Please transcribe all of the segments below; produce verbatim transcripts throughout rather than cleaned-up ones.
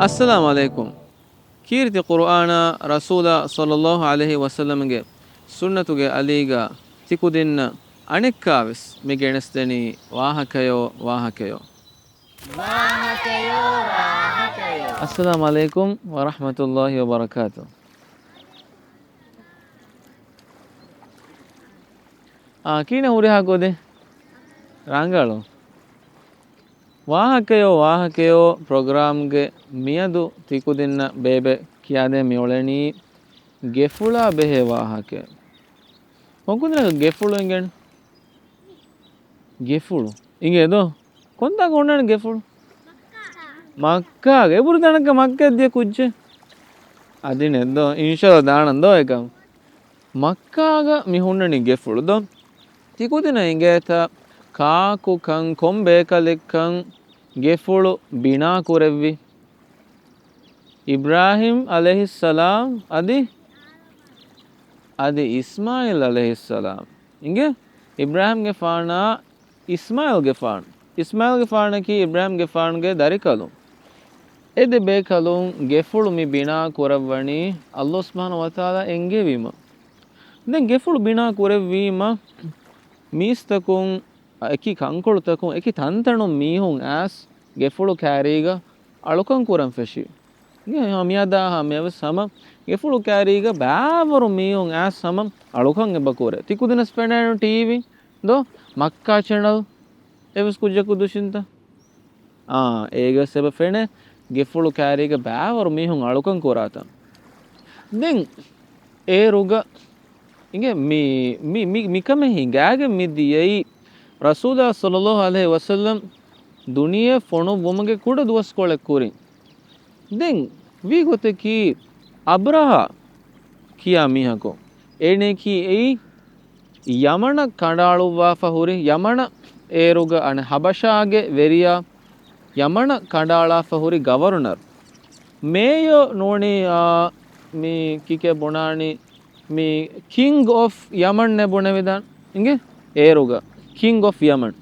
އައްސަލާމު ޢަލައިކުމް. ކީރިތި ޤުރުއާނާ ރަސޫލާ ޞައްލައްލާހު ޢަލައިހި ވަސައްލަމްގެ ސުންނަތުގެ އަލީގަ ތިކުދިންނަށް އަނެއްކާވެސް މި ގެނެސްދެނީ ވާހަކަޔޯ، ވާހަކަޔޯ. ވާހަކަޔޯ، ވާހަކަޔޯ. އައްސަލާމު ޢަލައިކުމް ވަރަޙްމަތުﷲި ވަބަރަކާތު. އާ، ކިހިނެއް ހުރިހާ ކުދިން؟ ރަނގަޅު. ވާހަކަޔޯ، ވާހަކަޔޯ ޕްރޮގްރާމްގެ މިއަދު ތިކުދިންނަށް ބޭބެ ކިޔާދޭން މިއުޅެނީ ގެފުޅާ ބެހޭ ވާހަކަ. ކޮންކުދިންނަކަށް ގެފުޅު އިނގެން؟ ގެފުޅު އިނގޭ ދޯ؟ ކޮންތާކަށް ހުންނާނެ ގެފުޅު؟ މައްކާގަ. އެބުރު ދަނަކަ މައްކަ ދިޔަ ކުއްޖެއް. އަދި ނެއްދޯ؟ އިންޝާﷲ ދާނަން ދޯ އެކަން. މައްކާގަ މި ހުންނަނީ ގެފުޅު ދޯ؟ ތިކުދިނަށް އިނގޭތަ ކާކުކަން ކޮން ބޭކަލެއްކަން ގެފުޅު ބިނާ ކުރެއްވި؟ އިބްރާހީމް ޢަލައިހިއްސަލާމް އަދި، އަދި އިސްމާޢީލް ޢަލައިހިއްސަލާމް. އިނގޭ؟ އިބްރާހީމްގެފާނާ އިސްމާޢީލްގެފާނު. އިސްމާޢީލްގެފާނަކީ އިބްރާހީމްގެފާނުގެ ދަރިކަލުން. އެ ދެ ބޭކަލުން ގެފުޅު މި ބިނާ ކުރައްވަނީ ﷲ ސުބްޙާނަހޫ ވަތަޢާލާ އެންގެވީމަ. ދެން ގެފުޅު ބިނާ ކުރެއްވީމަ، މީސްތަކުން އެކި ކަންކޮޅުތަކުން އެކި ތަންތަނުން މީހުން އައިސް ގެފުޅު ކާރީގަ އަޅުކަން ކުރަން ފެށި. މިއަދާ ހަމަޔަށް ވެސް ހަމަ ގެފުޅު ކާރީގަ ބާވަރު މީހުން އައިސް ހަމަ އަޅުކަން އެބަ ކުރޭ. ތިކުދިނަސް ފެނޭނު ޓީވީ ދޯ؟ މައްކާ ޗެނަލް އެވެސް ކުއްޖަކު ދުށިންތަ؟ އާ، އޭގަސް އެބަ ފެނޭ ގެފުޅު ކާރީގަ ބާވަރު މީހުން އަޅުކަން ކުރާތަން. ދެން އޭރުގަ އިނގޭ މި، މި، މި، މިކަމެއް ހިނގާގެން މި ދިޔައީ ރަސޫލާ ޞައްލައްލާހު ޢަލައިހި ވަސައްލަމް ދުނިޔެ ފޮނުއްވުމުގެ ކުޑަ ދުވަސްކޮޅެއް ކުރިން. ދެން ވީ ގޮތަކީ އަބްރަހާ ކިޔާ މީހަކު އޭނައަކީ އެއީ ޔަމަނަށް ކަނޑައަޅުއްވާފަ ހުރި، ޔަމަނަށް އޭރުގަ އަނެއް ހަބަޝާގެ ވެރިޔާ ޔަމަނަށް ކަނޑައަޅާފަ ހުރި ގަވަރުނަރު. މޭޔޯ ނޫނީ، އާ، މި ކިކޭ ބުނާނީ މި ކިންގް އޮފް ޔަމަން އޭ ބުނެވިދާނެ. އިނގޭ؟ އޭރުގަ ކިންގް އޮފް ޔަމަން.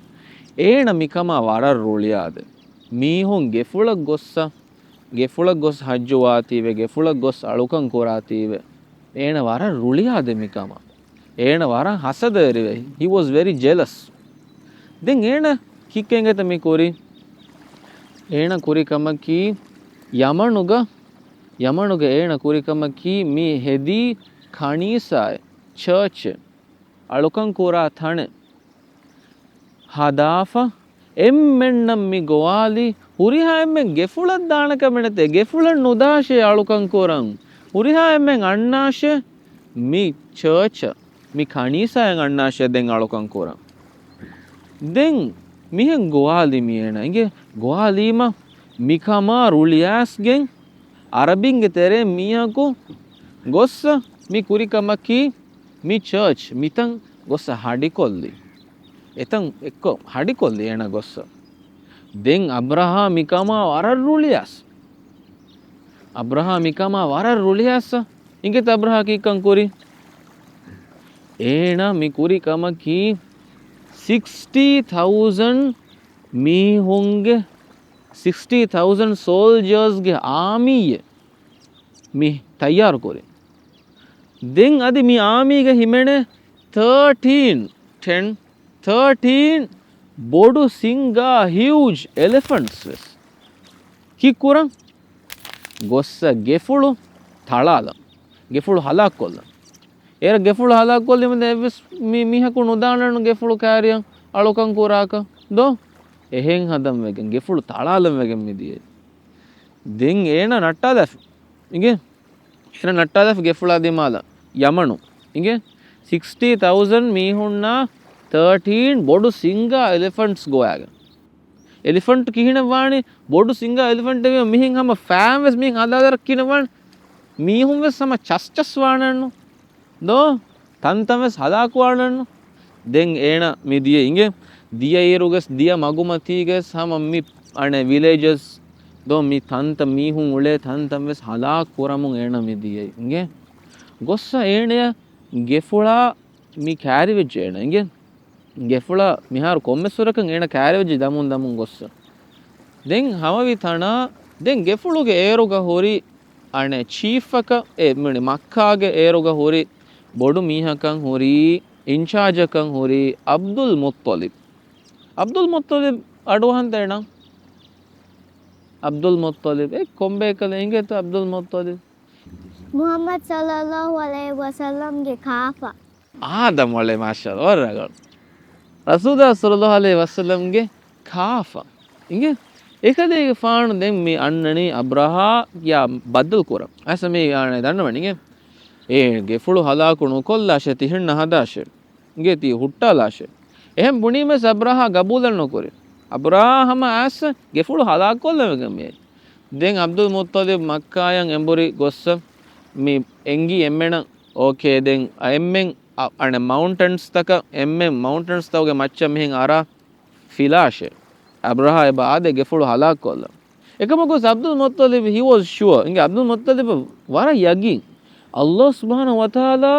އޭނަ މިކަމާ ވަރަށް ރުޅިއާދެ. މީހުން ގެފުޅަށް ގޮއްސަ، ގެފުޅަށް ގޮސް ޙައްޖު ވާތީވެ، ގެފުޅަށް ގޮސް އަޅުކަން ކުރާތީވެ. އޭނަ ވަރަށް ރުޅިއާދެ މިކަމަށް. އޭނަ ވަރަށް ހަސަދަވެރިވެ. He was very jealous. ދެން އޭނަ ކިއްކެންގެތަ މި ކުރީ؟ އޭނަ ކުރި ކަމަކީ ޔަމަނުގަ، ޔަމަނުގަ އޭނަ ކުރި ކަމަކީ މި ހެދީ ކަނީސާއެއް، ޗާޗެއް، އަޅުކަން ކުރާ ތަނެއް ހަދާފަ، އެންމެންނަށް މި ގޮވާލި، ހުރިހާ އެންމެން ގެފުޅަށް ދާނެ ކަމެއް ނެތޭ، ގެފުޅަށް ނުދާށޭ އަޅުކަން ކުރަން. ހުރިހާ އެންމެން އަންނާށޭ މި ޗާޗަށް، މި ކަނީސާއަށް އަންނާށޭ ދެން އަޅުކަން ކުރަން. ދެން މިހެން ގޮވާލި މި އޭނަ އިނގޭ ގޮވާލީމަ މިކަމާ ރުޅިއައިސްގެން އަރަބިންގެ ތެރޭ މީހަކު ގޮއްސަ މި ކުރި ކަމަކީ މި ޗާޗް މިތަން ގޮއްސަ ހަޑިކޮށްލި. އެތަން އެއްކޮށް ހަޑިކޮށްލި އޭނަ ގޮއްސަ. ދެން އަބްރަހާ މިކަމާ ވަރަށް ރުޅިއަސް. އަބްރަހާ މިކަމާ ވަރަށް ރުޅިއަސް. އިނގޭތަ އަބްރަހާ ކީއްކަން ކުރީ؟ އޭނަ މި ކުރި ކަމަކީ ސިކްސްޓީ ތައުޒަންޑް މީހުންގެ، ސިކްސްޓީ ތައުޒަންޑް ސޯލްޖާސްގެ އާމީއެއް މި ތައްޔާރު ކުރި. ދެން އަދި މި އާމީގަ ހިމެނޭ ތާޓީން، ޓެން، ތާޓީން ބޮޑު ސިންގާ ހިއުޖް އެލެފަންޓްސް ވެސް. ކީއްކުރަން؟ ގޮއްސަ ގެފުޅު ތަޅާލަން. ގެފުޅު ހަލާކުކޮށްލަން. އޭރަށް ގެފުޅު ހަލާކުކޮށްލީމަ އެއްވެސް މީ-، މީހަކު ނުދާނަން ގެފުޅު ކާރިއަށް އަޅުކަން ކުރާކަށް ދޯ؟ އެހެން ހަދަން ވެގެން ގެފުޅު ތަޅާލަން ވެގެން މި ދިޔައީ. ދެން އޭނަ ނައްޓާލަފި. އިނގޭ؟ އޭނަ ނައްޓާލަފި ގެފުޅާ ދިމާލަށް ޔަމަނު. އިނގޭ؟ ސިކްސްޓީ ތައުޒަންޑް މީހުންނާ ތާޓީން ބޮޑު ސިންގާ އެލެފަންޓްސް ގޮވާގެން. އެލިފަންޓް ކިހިނެއް ވާނީ؟ ބޮޑު ސިންގާ އެލިފަންޓެއް ވީމަ މިހެން ހަމަ ފައިން ވެސް މިހެން ހަދާލަރަ ކިހިނެއް ވާނީ؟ މީހުން ވެސް ހަމަ ޗަސްޗަސް ވާނެއްނު ދޯ؟ ތަންތަން ވެސް ހަލާކުވާނެއްނު. ދެން އޭނަ މި ދިޔަ އިނގޭ. ދިޔައިރުގަސް ދިޔަ މަގުމަތީގަސް ހަމަ މި އަނެއް ވިލޭޖަސް ދޯ މި ތަންތަން މީހުން އުޅޭ ތަންތަން ވެސް ހަލާކު ކުރަމުން އޭނަ މި ދިޔައީ އިނގޭ. ގޮއްސަ އޭނަޔަށް ގެފުޅާ މި ކާރިވެއްޖެ އޭނަ އިނގޭ. ގެފުޅާ މިހާރު ކޮންމެސް ވަރަކަށް އޭނަ ކާރިވެއްޖެ ދަމުން ދަމުން ގޮއްސަ. ދެން ހަމަވި ތަނާ ދެން ގެފުޅުގެ އޭރުގަ ހުރި އަނެއް ޗީފަކަށް، އެ މި މައްކާގެ އޭރުގަ ހުރި ބޮޑު މީހަކަށް ހުރީ، އިންޗާޖަކަށް ހުރީ އަބްދުލް މުއްޠަލިބް. އަބްދުލް މުއްޠަލިބް އަޑުއަހަންތަ އޭނަ؟ އަބްދުލް މުއްޠަލިބް. އެ ކޮންބޭކަލަ އިނގޭތަ އަބްދުލް މުއްޠަލިބް؟ މުޙައްމަދު ޞައްލައްލާހު ޢަލައިހި ވަސައްލަމްގެ ކާފަ. އާދަމް އަޅެ، މާޝާﷲ، ވަރަށް ރަނގަޅު. ރަސޫލާ ޞައްލައްލާހު ޢަލައިހި ވަސައްލަމްގެ ކާފަ. އިނގޭ؟ އެކަލޭގެފާނު ދެން މި އަންނަނީ އަބްރަހާ ކިޔާ ބައްދަލު ކުރަން. އަސަ މި އާނެ ދަންނަވަނީ އިނގޭ؟ އޭ ގެފުޅު ހަލާކު ނުކޮށްލާށޭ، ތި ހިންނަ ހަދާށޭ. އިނގޭ ތީ ހުއްޓާލާށޭ. އެހެން ބުނީމަސް އަބްރަހާ ގަބޫލެއް ނުކުރި. އަބްރަހާ ހަމަ އައިސް ގެފުޅު ހަލާކުކޮށްލަމެގެން މިއައީ. ދެން އަބްދުލް މުއްޠަލިބް މައްކާޔަށް އެނބުރި ގޮއްސަ މި އެނގި އެންމެނަށް، އޯކޭ، ދެން އެންމެން އަ-، އަނެއް މައުންޓެންސްތަކަށް، އެންމެން މައުންޓެންސްތަކުގެ މައްޗަށް މިހެން އަރާ ފިލާށޭ. އަބްރަހާ އެބަ އާދޭ ގެފުޅު ހަލާކުކޮށްލަން. އެކަމަކު އަބްދުލް މުއްޠަލިބް، he was sure. އިނގޭ އަބްދުލް މުއްޠަލިބަށް ވަރަށް ޔަގީން. ﷲ ސުބްޙާނަހޫ ވަތަޢާލާ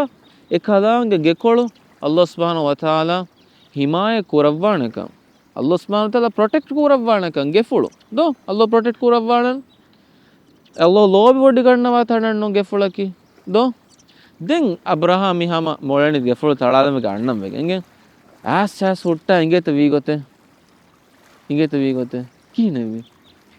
އެ ކަލާނގެ ގެކޮޅު ﷲ ސުބްޙާނަހޫ ވަތަޢާލާ ހިމާޔަތް ކުރައްވާނެކަން، ﷲ ސުބްޙާނަހޫ ވަތަޢާލާ ޕްރޮޓެކްޓް ކުރައްވާނެކަން ގެފުޅު. ދޯ؟ ﷲ ޕްރޮޓެކްޓް ކުރައްވާނަން. ﷲ ލޯބިވޮޑިގަންނަވާ ތަނެއްނު ގެފުޅަކީ. ދޯ؟ ދެން އަބްރަހާ މި ހަމަ މޮޅަނި ގެފުޅު ތަޅާލަމެގެ އަންނަން ވެގެން. އިނގޭ؟ އާސް އާސް ހުއްޓާ އިނގޭތަ ވީގޮތެއް؟ އިނގޭތަ ވީގޮތެއް؟ ކިހިނެއްވީ؟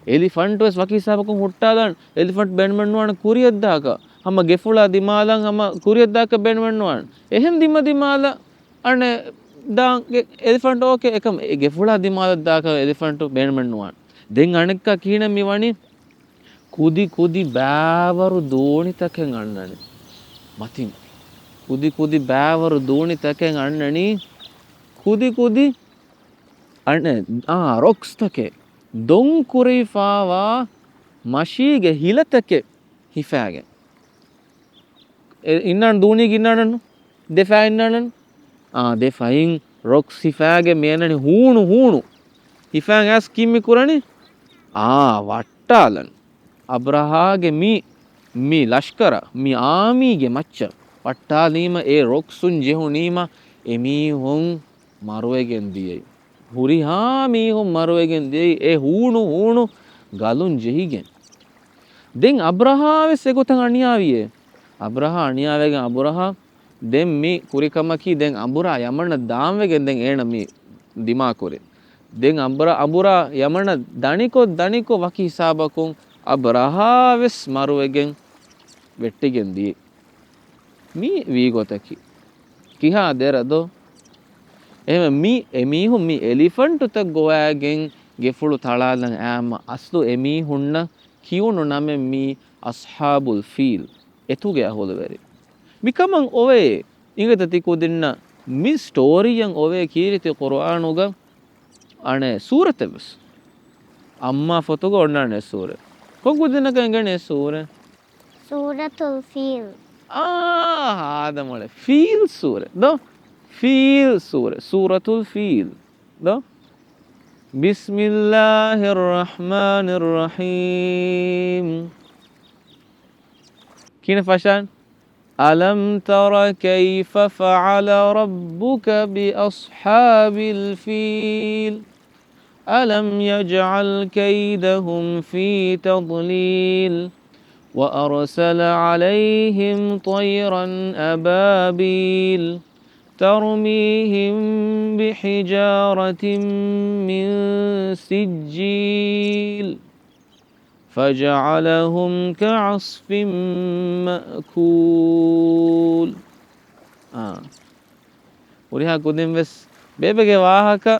އެލިފަންޓުވެސް ވަކި ހިސާބަކުން ހުއްޓާލަން. އެލިފަންޓް ބޭނުމެއްނުވާނެ ކުރިއަށްދާކަށް. ހަމަ ގެފުޅާ ދިމާލަށް ހަމަ ކުރިއަށްދާކަށް ބޭނުމެއްނުވާނެ. އެހެން ދިމަދިމާލަށް އަނެއް ދާން ގެ-، އެލިފަންޓް އޯކޭ. އެކަމް އެ ގެފުޅާ ދިމާލަށް ދާކަށް އެލިފަންޓު ބޭނުމެއްނުވާނެ. ދެން އަނެއްކާ ކިހިނެއް މި ވަނީ؟ ކުދި ކުދި ބައިވަރު ދޫނިތަކެއް އަންނަނީ. މަތިން. ކުދި ކުދި ބައިވަރު ދޫނިތަކެއް އަންނަނީ. ކުދި ކުދި އަނެއް، އާ، ރޮކްސްތަކެއް ދޮން ކުރެވިފާވާ މަށީގެ ހިލަތަކެއް ހިފާގެން. އެ، އިންނާނެ ދޫނީގެ އިންނާނެން. ދެ ފައި އިންނާނެން. އާ، ދެ ފައިން ރޮކްސް ހިފާގެން މި އަންނަނީ ހޫނު ހޫނު. ހިފާގެން އައިސް ކީއް މި ކުރަނީ؟ އާ، ވައްޓާލަން. އަބްރަހާގެ މި، މި ލަޝްކަރަށް، މި އާމީގެ މައްޗަށް ވައްޓާލީމަ، އެ ރޮކްސުން ޖެހުނީމަ، އެމީހުން މަރުވެގެން ދިޔައީ. ހުރިހާ މީހުން މަރުވެގެން ދިޔައީ، އެ ހޫނު ހޫނު ގަލުން ޖެހިގެން. ދެން އަބްރަހާ ވެސް އެގޮތަށް އަނިޔާވިއޭ. އަބްރަހާ އަނިޔާވެގެން އަބުރަހާ ދެން މި ކުރިކަމަކީ ދެން އަނބުރާ ޔަމަނަށް ދާންވެގެން ދެން އޭނަ މި ދިމާކުރި. ދެން އަނބުރާ، އަނބުރާ ޔަމަނަށް ދަނިކޮށް، ދަނިކޮށް ވަކި ހިސާބަކުން އަބްރަހާ ވެސް މަރުވެގެން ވެއްޓިގެން ދިޔަ. މީ ވީގޮތަކީ. ކިހާ ދެރަ ދޯ؟ އެހެން މި އެމީހުން މި އެލިފަންޓުތައް ގޮވައިގެން ގެފުޅު ތަޅާލަން އައިމަ އަސްލު އެމީހުންނަށް ކިޔުނު ނަމެއް މީ އަޞްޙާބުލް ފީލް. އެތުގެ އަހުލުވެރި. މިކަމަށް އޮވޭ، އިނގޭތަ ތި ކުދިންނަށް މި ސްޓޯރީއަށް އޮވޭ ކީރިތި ޤުރުއާނުގަ އަނެއް ސޫރަތެއް ވެސް. އައްމާ ފޮތުގަ އޮންނާނެ ސޫރަ. ކޮން ކުދިންނަކަށް އެނގޭނެ ސޫރަ؟ ސޫރަތުލް ފީލް. އާ، ހާދަ މޮޅެ. ފީލް ސޫރަ. ދޯ؟ ފީލް ސޫރަ. ސޫރަތުލް ފީލް. ދޯ؟ ބިސްމިއްލާހިއްރަޙްމާނިއްރަޙީމް. ކިހިނެއް ފަށާން؟ ألم تر كيف فعل ربك بأصحاب الفيل؟ ألم يجعل كيدهم في تضليل؟ وأرسل عليهم طيرا أبابيل ترميهم بحجارة من سجيل فجعلهم كعصف مأكول. އާ. ހުރިހާ ކުދިން ވެސް ބޭބެގެ ވާހަކަ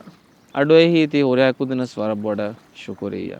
އަޑުއެހީތީ ހުރިހާ ކުދިން ވެސް ވަރަށް ބޮޑަށް ޝުކުރިއްޔާ.